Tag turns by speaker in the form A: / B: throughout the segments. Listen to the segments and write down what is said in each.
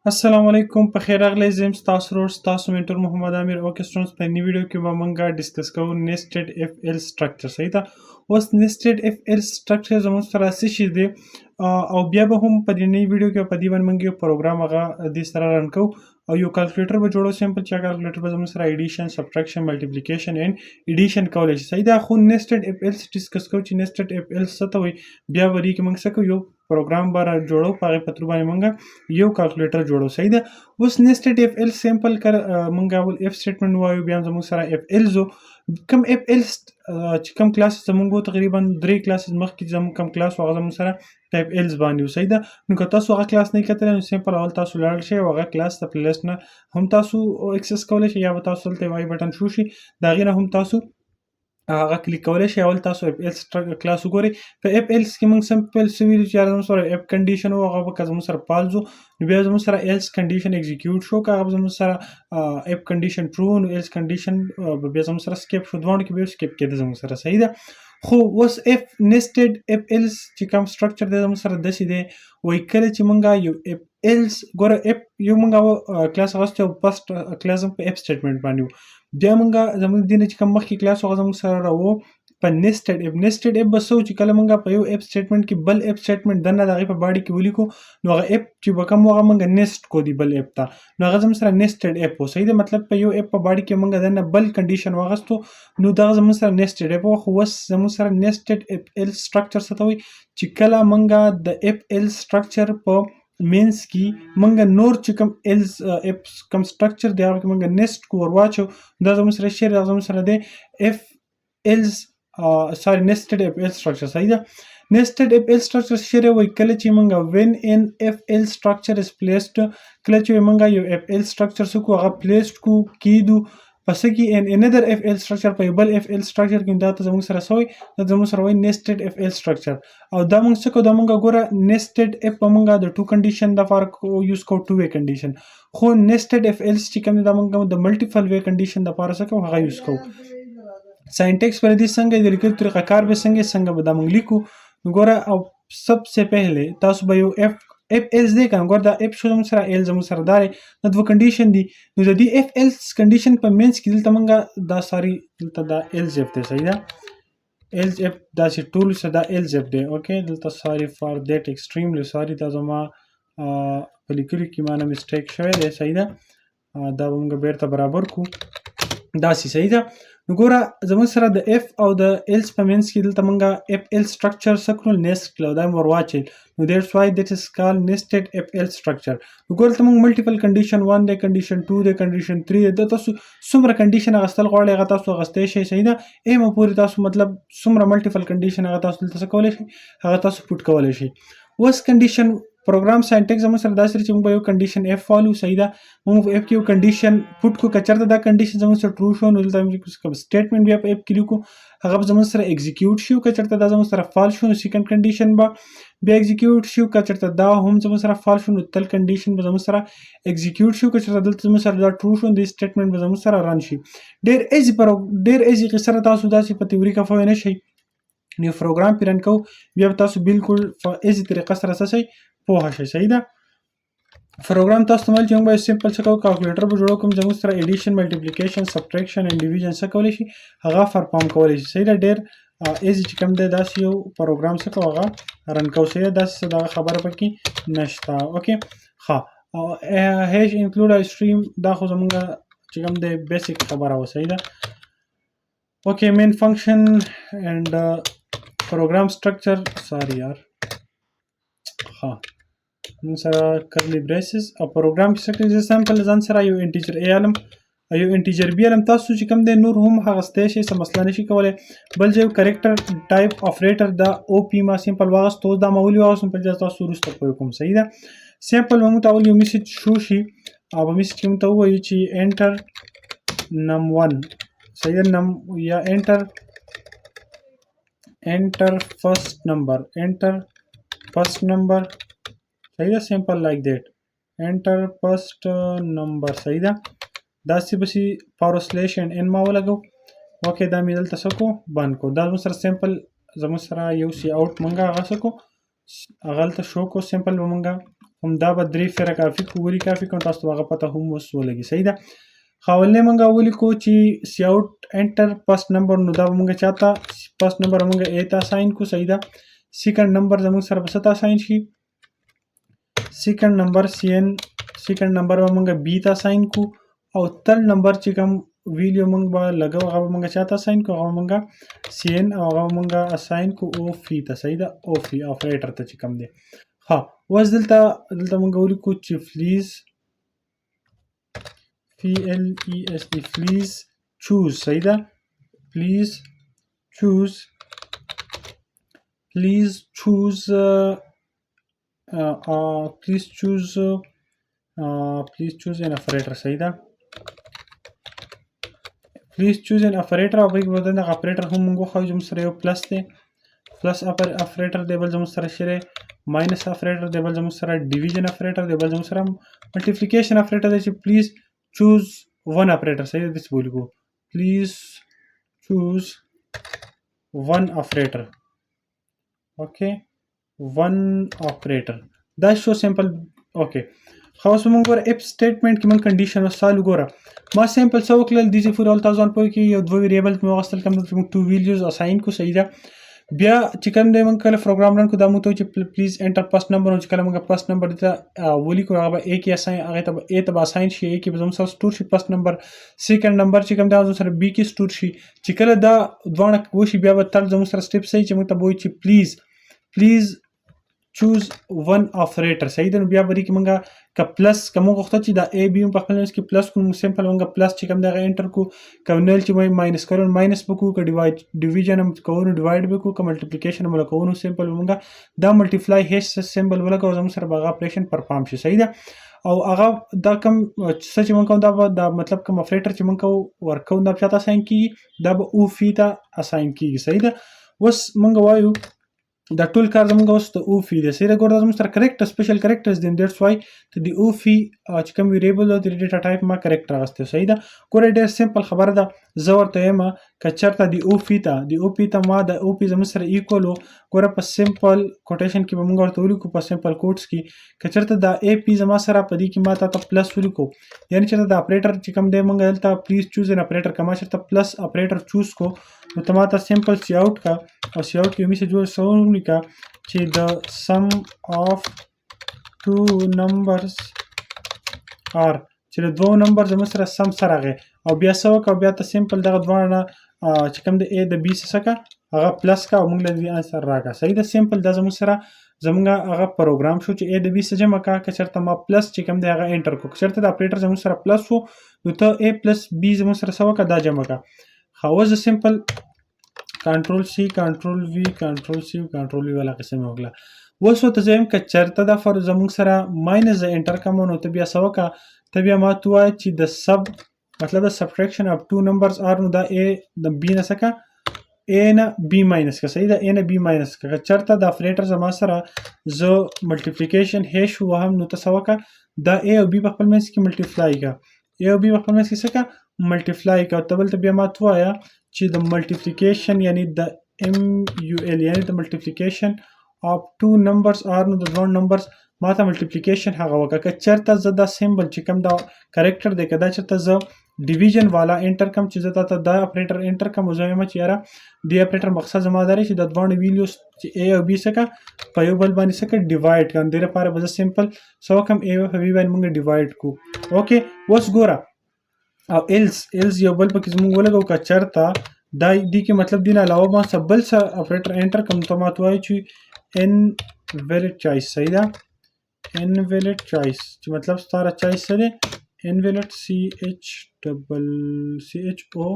A: السلام علیکم، په خیر راغلی. زه یم ستاسو ورور، ستاسو mentor محمد امیر. okay students، په نوې ویډیو کې به موږ discuss کوو nested if else structure، صحیح ده؟ اوس nested if else structure زموږ سره څه شی دی او بیا به هم په دې نوې ویډیو کې په دې باندې موږ یو پروګرام هغه دې سره run کوو او یو calculator به جوړو simple، چې calculator به زموږ سره addition، subtraction، multiplication and addition کولی شي، صحیح ده؟ خو nested if else discuss کوو چې nested if else څه ته وایي. بیا به دې کې موږ څه کوو؟ یو پروګرام به را جوړو، په هغې په through باندې موږ یو calculator جوړو، صحیح ده؟ اوس nested if else simple کر موږ اول if statement وایو، بیا زموږ سره if else. کوم if else چې کوم کلاس زموږ تقریبا درې کلاسز مخکې زموږ کوم کلاس، هغه زموږ سره if else باندې، صحیح ده؟ نو که تاسو هغه کلاس نه کتلی، نو simple اول تاسو لاړ شئ او هغه کلاس د playlist نه هم تاسو access کولی شئ، یا به تاسو دلته i button شو شي، د هغې نه هم تاسو هغه کلیک کولی شئ. اول تاسو if else کلاس وګورئ. په if else کې موږ simple څه ویلو چې زموږ سره if condition و، هغه به که زموږ سره false نو بیا زموږ سره else condition execute شو، که هغه زموږ سره if condition true نو else condition بیا زموږ سره skip شو، دواړو کې به skip کېده زموږ سره، صحیح ده؟ خو اوس if nested if else چې کوم structure دی زموږ سره داسې دی، وایي کله چې موږ یو if else ګوره، if یو موږ کلاس اخیستی او first کلاس په if statement باندې، بیا موږ زموږ دینه چې کوم مخکې کلاس هغه زموږ سره راوو په nested if. Nested if به څه چې کله موږ په یو if statement کې بل if statement دننه د هغې په body کې ولیکو، نو هغه if چې به کوم هغه موږ nest کو دی بل if ته، نو هغه زموږ سره nested if و، صحیح ده؟ مطلب په یو if په body کې موږ دننه بل condition واغستو، نو دغه زموږ سره nested if و. خو اوس زموږ سره nested if else structure څه ته وایي؟ چې کله موږ د if else structure په مینس کې موږ نور چې کوم else if کوم structure دی، هغه کې موږ nest کو ورواچو، دا زموږ سره شعر، دا زموږ سره دی if else، sorry، nested if else structure، صحیح ده؟ Nested if else structure شعر وایي کله چې موږ when an if else structure is placed، کله چې موږ یو if else structure سکو هغه placed کو کیدو پس کې in another if else structure، په بل if else structure کې، دا ته زموږ سره سوی، دا زموږ سره وایي nested if else structure. او دا موږ څه کو؟ دا موږ ګوره nested if موږ د two condition د فار use کو، two way condition. خو nested if else چې کوم دا موږ د multiple way condition د پاره څه کو؟ هغه use کو. Syntax پر دې څنګه د لیکلو طریقه کار به څنګه څنګه به دا موږ لیکو؟ نو ګوره، او सबसे پهله تاسو به یو if else دی کنه. ګوره، دا if شو زموږ سره، else زموږ سره داري، دا دوه condition دي. نو د دې if else condition په منځ کې دلته موږ دا، sorry، دلته دا else if دی، صحیح ده؟ Else if دا چې ټول څه دا else if دی. Okay، دلته sorry for that، extremely sorry، دا زما په لیکلو کې مانه mistake شوی دی، صحیح ده؟ دا به موږ بیرته برابر کو داسې، صحیح ده؟ نو ګوره، زموږ سره د if او د else په منځ کې دلته موږ if else structure څه کړو؟ Nest کړو، دا مو ورواچل. نو that's why that is called nested if else structure. نو ګوره، دلته موږ multiple condition 1 دی، condition 2 دی، condition 3 دی. دا تاسو څومره condition اغستل غواړئ، هغه تاسو اغستی شئ، صحیح ده؟ ایم پورې تاسو مطلب څومره multiple condition هغه تاسو دلته څه کولی شئ؟ هغه تاسو put کولی شئ. اوس condition program syntax زموږ سره داسې چې موږ به یو condition if follow، صحیح ده؟ موږ if کې یو condition put کو، که چېرته دا condition زموږ سره true شو، نو دلته موږ کوم statement بیا په if کې لیکو، هغه به زموږ سره execute شي. که چېرته دا زموږ سره false شو، نو second condition به بیا execute شي. که چېرته دا هم زموږ سره false شو، نو third condition به زموږ سره execute شي. که چېرته دلته زموږ سره دا true شو، نو statement به زموږ سره run شي. ډېر easy پر ډېر easy قصه. تاسو داسې په تیوري کې پوه نه شئ، نو پروګرام پرې run کو، بیا تاسو بالکل په easy طریقه سره څه شئ؟ پوه شئ، صحیح ده؟ پروګرام تاسو ته ویل چې موږ به simple څه کوو؟ Calculator به جوړو کوم زموږ سره addition، multiplication، subtraction and division څه کولی شي؟ هغه perform کولی شي، صحیح ده؟ ډېر easy چې کوم دی داسې یو پروګرام څه کوو؟ هغه run کوو، صحیح ده؟ داسې څه دغه خبره پکې نشته. Okay، ښه، #include stream، دا خو زموږ چې کوم دی basic خبره وه، صحیح ده؟ Okay، main function and program structure. Sorry یار. ښه، موږ سره curly braces او پروګرام کې څه؟ زه simple ځان سره یو integer a علم او یو integer b علم. تاسو چې کوم دی نور هم هغستی شئ، څه مسله نشي کولی. بل یو character type operator، دا op ما simple واغست. اوس دا ما ولې واغستم؟ په دې تاسو وروسته پوه کوم، صحیح ده؟ Simple به موږ ته اول یو message show شي او په message کې موږ ته ووایو چې enter num1، صحیح ده؟ Num یا enter first number، enter first number، صحیح ده؟ Simple like that، enter first number، صحیح ده؟ داسې بسی forward slash and n ما ولګو. Okay، دا مې دلته څه کو؟ بند کو. دا زموږ سره simple زموږ سره یو cout مونږه هغه څه کو؟ هغه هلته شو کو. Simple به مونږه هم دا به درې فره کافي کو، ولي کافي کوم، تاسو ته هغه پته هم اوس ولګي. صحیح ده. خاولنې مونږ ولیکو چې سی آوټ انټر فرست نمبر، نو دا به مونږ چاته فرست نمبر مونږ ای ته اساین کو. صحیح ده. سیکنډ نمبر زموږ سره به څه ته اساین شي؟ سیکنډ نمبر سی ان، سیکنډ نمبر به مونږ بی ته اساین کو، او تھرډ نمبر چې کوم ویلیو مونږ به لګو هغه به مونږ چاته اساین کو؟ هغه مونږ سی ان او هغه مونږ اساین کو او فی ته. صحیح ده، او فی اپریټر ته چې کوم دی. ها، اوس دلته مونږ ولیکو چې پلیز، پی ال ای اس ای، پلیز چوز. صحیح ده، پلیز چوز، پلیز چوز، پلیز چوز، پلیز چوز ان اپریټر. صحیح ده، پلیز چوز ان اپریټر، او په بدل دغه اپریټر هم موږ خو زموږ سره یو پلس دی، پلس اپریټر دی، بل زموږ سره شری ماینس اپریټر دی، بل زموږ سره ډیویژن اپریټر دی، بل زموږ سره ملټیپلیکیشن اپریټر دی چې پلیز چوز ون اپریټر. صحیح ده، داسې ولیکو پلیز چوز ون اپریټر. اوکې، ون اپریټر دا شو سمپل. اوکې، خو اوس موږ ګوره اف سټیټمنټ کې موږ کنډیشن وسالو. ګوره ما سمپل څه وکړل، دې فور اول تاسو ځان پوه کې یو دوه ویریبل مې واغستل کوم چې موږ ټو ویلیوز اساین کو. صحیح ده. بیا چې کوم دی موږ کله پروګرام رن کو، دا موږ ته چې پلیز انټر فرست نمبر، نو چې کله موږ فرست نمبر ته ولیکو هغه به ای کې اساین، هغه ته به ای ته به اساین شي، ای کې به زموږ سره سټور شي فرست نمبر. سیکنډ نمبر چې کوم دی زموږ سره بی کې سټور شي. چې کله دا دواړه وشي بیا به تل زموږ سره سټیپ صحیح چې موږ ته به وایي چې پلیز چوز ون اپریټر. صحیح ده. نو بیا به دې کې مونږ که پلس که مونږ غوښته چې دا ای بی په خپل منځ کې پلس کو، نو سمپل مونږ پلس چې کوم دغه انټر کو، که نل چې مونږ ماینس کړو ماینس وکړو، که ډیوایډ ډیویژن هم کوو نو ډیوایډ وکړو، که ملټیپلیکیشن هم کوو نو سمپل مونږ دا ملټیپلای هیڅ سمبل ولګو، زموږ سره به هغه اپریشن پرفارم شي. صحیح ده. او هغه دا کوم څه چې مونږ کوو دا به دا مطلب کوم اپریټر چې مونږ کوو ورکوو دا چاته اساین کیږي؟ دا به او فی ته اساین کیږي. صحیح ده. اوس مونږ وایو دا ټول کار زمونږ اوس د او فی دی. صحیح ده. ګوره دا زموږ سره کریکټر سپیشل کریکټرز دي، دیټس وای ته د او فی چې کوم ویریبل د ډیټا ټایپ ما کریکټر راغستی. صحیح ده. ګوره ډېر سمپل خبره ده، زه ورته وایم که چېرته د او فی ته د او پی ته ما د او پی زموږ سره ایکول و، ګوره په سمپل کوټیشن کې به موږ ورته ولیکو په سمپل کوډز کې که چېرته دا ای پی زما سره په دې کې ما ته پلس ولیکو، یعنی چېرته د اپریټر چې کوم دی موږ دلته پلیز چوز ان اپریټر، که ما چېرته پلس اپریټر چوز کو نو ته ما ته سمپل سی آوټ کا او سی آوټ کې میسج ورسره ولیکه چې د سم اف ټو نمبرز آر، چې د دوو نمبر زموږ سره سم سره راغی، او بیا څه وکړه، بیا ته سمپل دغه دواړه نه چې کوم د ای د بی څه کا هغه پلس کا او موږ له دې انسر راکا. صحیح ده. سمپل دا زموږ سره زموږ هغه پروګرام شو چې ای د بی څه جمع کا که چېرته ما پلس چې کوم دی هغه انټر کو، که چېرته د اپریټر زموږ سره پلس وو نو ته ای پلس بی زموږ سره څه وکړه دا جمع کا. ښه، اوس زه سمپل کنټرول سی کنټرول وی کنټرول سی کنټرول وی والا قسم وکړه. اوس ورته زه وایم که چېرته دا فر زموږ سره ماینس زه انټر کوم نو ته بیا څه وکړه، ته بیا ما ته ووایه چې د سب مطلب د سبټریکشن اف ټو نمبرز آر، نو دا ای د بی نه څه کا، ای نه بی ماینس کا. صحیح ده، ای نه بی ماینس کا. که چېرته د اپریټر زما سره زه ملټیپلیکیشن هیش وهم نو ته څه وکړه، دا ای او بی په خپل منځ کې ملټیپلای کا، ای او بی په خپل منځ کې څه کا ملټیپلای کا. ته بل ته بیا ما ته ووایه چې د ملټیپلیکیشن یعنی د ام یو ال یعنی د ملټیپلیکیشن اف ټو نمبرز آر، نو د دوه نمبرز ما ته ملټیپلیکیشن هغه وکړه. که چېرته زه دا سیمبل چې کوم دا کریکټر دی که دا چېرته زه ډیویژن والا انټر کوم چې زه تا ته دا اپریټر انټر کوم، زه وایم چې یاره دې اپریټر مقصد زما دا دی چې دا دواړه ویلیوز چې ای او بی څه که په یو بل باندې څه که ډیوایډ کړم، دې لپاره به زه سمپل څه وکړم، ای په بی باندې موږ ډیوایډ کو. اوکې، اوس ګوره او ایلز، ایلز یو بل پکې زموږ ولګو که چېرته دا دې کې مطلب دین علاوه ما څه بل څه اپریټر انټر کوم ته ما ته وایي چې ان ویلډ چوایس. صحیح ده، ان ویلډ چوایس چې مطلب ستا چوایس څه دی، ان ویلډ سی ایچ ډبل سی ایچ او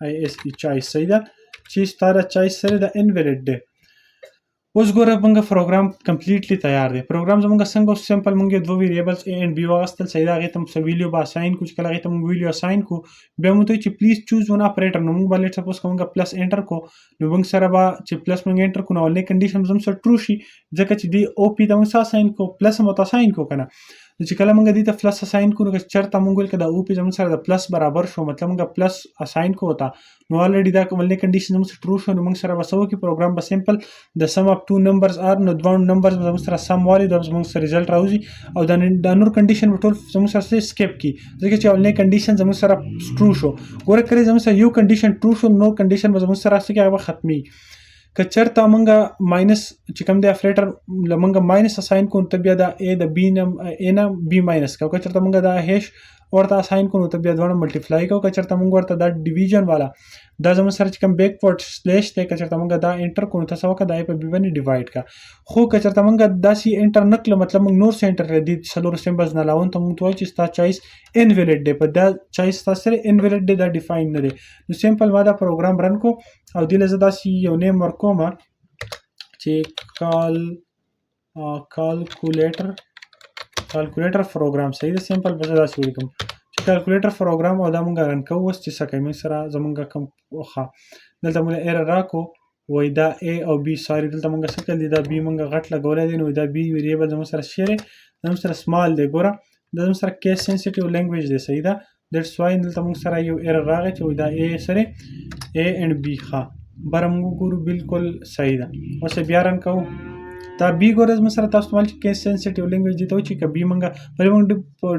A: آی اس ای چوایس. صحیح ده، چې ستا چوایس څه دی، دا ان ویلډ دی. اوس ګوره موږ پروګرام کمپلیټلی تیار دی. پروګرام زموږ څنګه اوس سمپل موږ دوه ویریبلز ای اینډ بی واغستل. صحیح ده، هغې ته څه ویلیو به اساین کو، چې کله هغې ته موږ ویلیو اساین کو بیا موږ ته چې پلیز چوز ون اپریټر، نو موږ به لیټ سپوز که موږ پلس انټر کو نو موږ سره به چې پلس موږ انټر کو نو اولنې کنډیشن زموږ سره ټرو شي، ځکه چې دی او پی ته موږ څه اساین کو، پلس مو ته اساین کو که نه. نو چې کله موږ دې ته پلس اساین کو، نو که چرته موږ ویل که دا او پی زموږ سره د پلس برابر شو، مطلب موږ پلس اساین کو ته، نو الریډي دا اولنې کنډیشن زموږ سره ټرو شو، نو موږ سره به څه وکړي؟ پروګرام به سمپل د سم اف ټو نمبرز ار، نو دواړو نمبرز به زموږ سره سم والي، دا زموږ سره ریزلټ راوځي او دا نور کنډیشن به ټول زموږ سره سکیپ کی، ځکه چې اولنې کنډیشن زموږ سره ټرو شو. ګوره، کله زموږ سره یو کنډیشن ټرو شو، نور کنډیشن به زموږ سره څه کې؟ هغه ختمي. که چرته مونږ ماینس چې کوم دی اپریټر لمونږ ماینس اساین کوو، ته بیا دا ا د بی نه ا نه بی ماینس کو. که چرته مونږ دا هش ورته اساین کوو، ته بیا دواړه ملټیپلای کو. که چرته مونږ ورته دا ډیویژن والا، دا زموږ سره چې کوم بیکورډ سلیش دی، که چرته مونږ دا انټر کوو، ته څه وکړه؟ دا په بی باندې ډیوایډ کا. خو که چرته مونږ داسې انټر نکړو، مطلب مونږ نور څه انټر کړو دي څلور سیمبلز نه علاوه، ته مونږ ته وایي چې ستا چوایس انویلیډ دی، په دا چوایس ستا سره انویلیډ دی، دا ډیفاین نه دی. نو سمپل ما دا پروګرام رن کو او دې له زه داسې یو نیم ورکوم چې کالکولیټر پروګرام، صحیح ده. سمپل به زه داسې ولیکم چې کالکولیټر پروګرام او دا مونږ رن کوو. اوس چې څه کوي موږ سره زمونږ کوم؟ ښه، دلته مونږ ایرر راکو، وایي دا A او B. ساری، دلته مونږ څه کړل دي؟ دا B مونږ غټ لګولی دی، نو دا B ویریبل زمونږ سره شی دی؟ زمونږ سره سمال دی. ګوره، دا زمونږ سره کیس سینسیټیو لینګویج دی، صحیح ده. دیټس وای دلته موږ سره یو ایرر راغی چې دا A سره A اینډ B. ښه، بر موږ ګورو، بالکل صحیح ده. اوس بیا رن کوو. دا بی ګوره، زموږ سره تاسو ته چې کیس سینسیټیو لینګویج دی ته چې که بی موږ پر موږ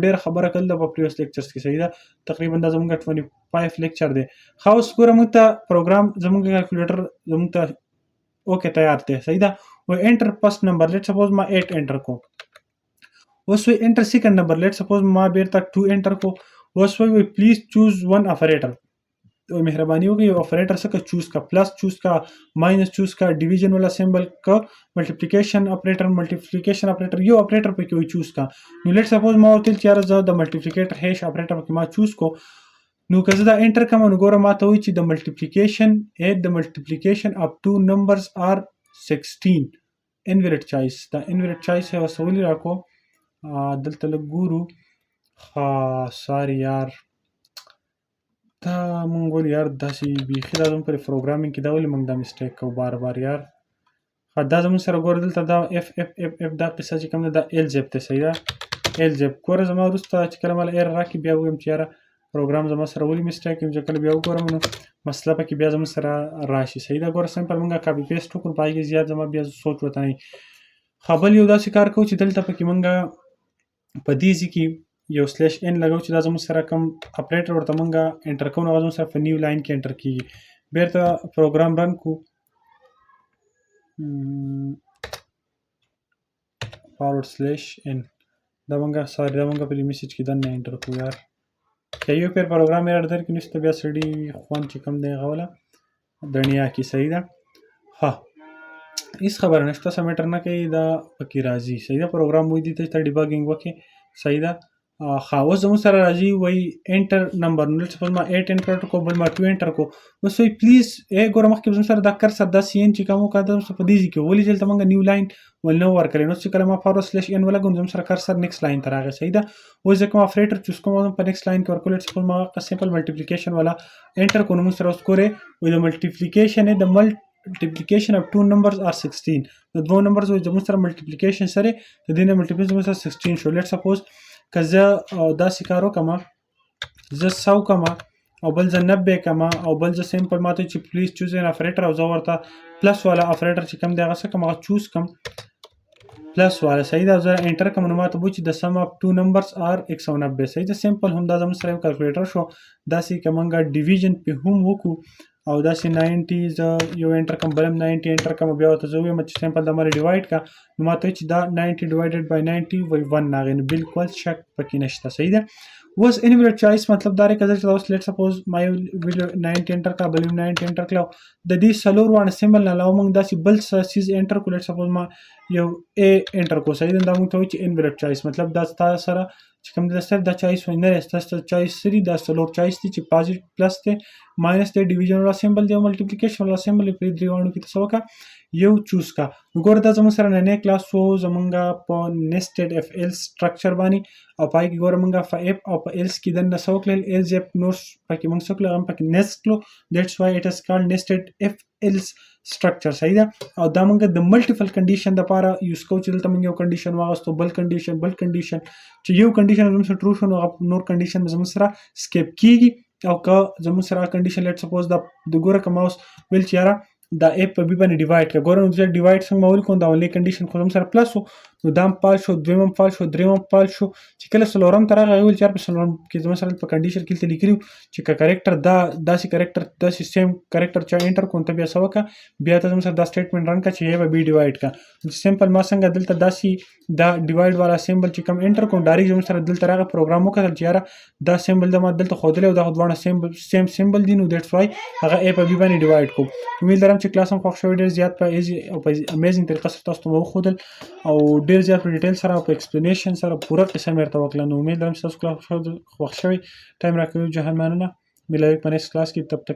A: ډېر خبره کړل په پریویس لیکچرز کې، صحیح ده. تقریبا دا زموږ 25 لیکچر دی. ښه، اوس ګوره، موږ ته پروګرام زموږ کیلکولیټر زموږ ته اوکې تیار دی، صحیح ده. و انټر فرست نمبر، لیټ سپوز ما 8 انټر کو. اوس وی انټر سیکنډ نمبر، لیټ سپوز ما بیرته 2 انټر کو. اوس وی پلیز چوز ون اپریټر، مهرباني وکړئ یو اپریټر څخه چوز کا، پلس چوز کا، ماینس چوز کا، ډیویژن والا سیمبل کا، ملټیپلیکیشن اپریټر، ملټیپلیکیشن اپریټر، یو اپریټر پکې وی چوز کا. نو لیټ سپوز ما ورته چې یاره زه د ملټیپلیکیټر هیش اپریټر پکې ما چوز کو. نو که زه دا انټر کوم، نو ګوره ما ته وایي چې د ملټیپلیکیشن ایت د ملټیپلیکیشن اف ټو نمبرز آر 16، انویلیډ چوایس. دا انویلیډ چوایس یې وسولي راکو. دلته لږ ګورو. ښه، ساري یار، دا مونږ ولې یار داسې بیخي دا زموږ پر پروګرامینګ کې دا ولې مونږ دا مسټیک کوو بار بار یار؟ ښه، دا زموږ سره ګوره، دلته دا اف اف اف اف دا قصه چې کوم ده، دا ال زیپ دی، صحیح ده، ال زیپ. ګوره، زما وروسته چې کله ماله ایرر راکړي، بیا ووایم چې یاره پروګرام زما سره ولې مسټیک یم. چې کله بیا وګورم، نو مسله پکې بیا زموږ سره راشي، صحیح ده. ګوره، سمپل مونږ کاپي پیسټ وکړو، په هغې کې زیات زما بیا سوچ ورته نه. ښه، بل یو داسې کار کوو چې دلته پکې مونږ په دې ځای کې یو سلیش ان لګو چې دا زموږ سره کوم اپریټر ورته مونږ انټر کوو، هغه زموږ سره په نیو لاین کې انټر کیږي. بیرته پروګرام رن کو، فارورډ سلیش ان. دا مونږ، سوري، دا مونږ په دې میسج کې دننه انټر کو یار. که یو پیر پروګرام ایرر درکړي، نو بیا سړي خوند چې کوم دی هغه وله دنیا کې، صحیح ده. ښه، هیڅ خبره نشته، څه میټر نه کوي، دا پکې راځي، صحیح ده. پروګرام وایي دې ته چې ډیباګینګ وکړي، صحیح ده. ښه، اوس زموږ سره راځي، وایي انټر نمبر. نو سپوز ما 8 انټر کو، بل ما 2 انټر کو. اوس وایي پلیز ای. ګوره، مخکې زموږ سره دا کرسر دا سی ان چې کوم وکړه، دا په دې ځای کې ولې دلته موږ نیو لاین ول نه ورکړې؟ نو چې کله ما فارورډ سلیش ان ولګوم، زموږ سره کرسر نیکسټ لاین ته راغی، صحیح ده. اوس زه کوم اپریټر چوز کوم په نیکسټ لاین کې ورکول. سپوز ما سمپل ملټیپلیکیشن والا انټر کو، نو موږ سره اوس ګوره وایي د ملټیپلیکیشن د multiplication of two numbers are 16. د دوو نمبرز زموږ سره ملټیپلیکیشن سره د دې نه ملټیپل زموږ سره 16 شو. لیټ سپوز که زه داسې کار وکړم، زه 100 کړم او بل زه 90 کړم او بل زه سمپل ماته چې پلیز چوز ان اپریټر او زه ورته پلس والا اپریټر چې کوم دی هغه څه کوم، هغه چوز کوم، پلس والا، صحیح ده. زه انټر کوم، نو ماته وایي چې د سم اف ټو نمبرز آر 190، صحیح ده. سمپل هم دا زموږ سره یو کلکولیټر شو. داسې که موږ ډیویژن پې هم وکړو او داسې 90 زه یو انټر کوم، بل هم 90 انټر کوم، بیا ورته زه ووایم چې سمپل دا مالې ډیوایډ کا، نو ماته وایي چې دا 90 ډیوایډډ بای 90 وایي 1 راغی، نو بالکل شک پکې نشته، صحیح ده. اوس انویلیډ چوایس مطلب دا دی که زه اوس لیټ سپوز ما یو ویډیو 90 انټر کړه، بل 90 انټر کړه، د دې څلور واړه سیمبل نه علاوه موږ داسې بل څه څیز انټر کړو. لیټ سپوز ما یو ا انټر کو، صحیح ده. دا موږ ته وایي چې انویلیډ چوایس، مطلب دا ستا سره چې کوم د سر دا چوایس وای نه، ستا چوایس سری دا څلور چوایس دي چې پازیټ پلس دی، ماینس دی، ډیویژن والا سیمبل دی او ملټیپلیکیشن والا سیمبل. په درې واړو کې څه وکړه؟ یو چوز کا. نو ګوره، دا زموږ سره نننی کلاس وو زمونږ په nested if else structure باندې. او پای کې ګوره، مونږه په if او په else کې دننه څه وکړل؟ Else if نور پکې مونږ څه کړل؟ هغه پکې nest کړو. That's why it is called nested if else structure، صحیح ده؟ او دا مونږ د multiple condition د پاره یوز کوو، چې دلته مونږ یو کنډیشن واغستو، بل کنډیشن، بل کنډیشن، چې یو کنډیشن زموږ سره true شو، نو هغه نور کنډیشن زموږ سره skip کیږي. او که زموږ سره condition، let suppose، دا د ګوره، که ما اوس ویل چې یاره دا a په b باندې divide کړه، ګوره، نو چې divide څنګه ما ولیکو؟ دا اولنی کنډیشن خو زموږ سره plus و، نو دا هم false شو، دویم هم false شو، دریم هم false شو. چې کله څلورم ته راغی، ویل چې په څلورم کې زموږ سره په کنډیشن کې دلته لیکلي چې که character دا داسې character، داسې same character چا enter کوم، ته بیا څه وکړه؟ بیا ته زموږ سره دا statement run کړه چې a به b divide کړه. Simple ما څنګه دلته داسې دا divide والا symbol چې کوم enter کوم، direct زموږ سره دلته راغی. پروګرام وکتل چې یاره دا symbol د ما دلته ښودلی او دا دواړه same symbol دي، نو that's why هغه a په b باندې divide کو. امید لرم چې کلاس هم خوښ شوی. ډیر زیات په easy او په amazing طریقه سره تاسو ته وښودل او ډیر زیات په detail سره او په explanation سره پوره قصه مې درته وکړه. نو امید لرم چې تاسو کلاس خوښ شوی. Time راکوي، جهان مننه. ملاوي په next class کې. تب تک.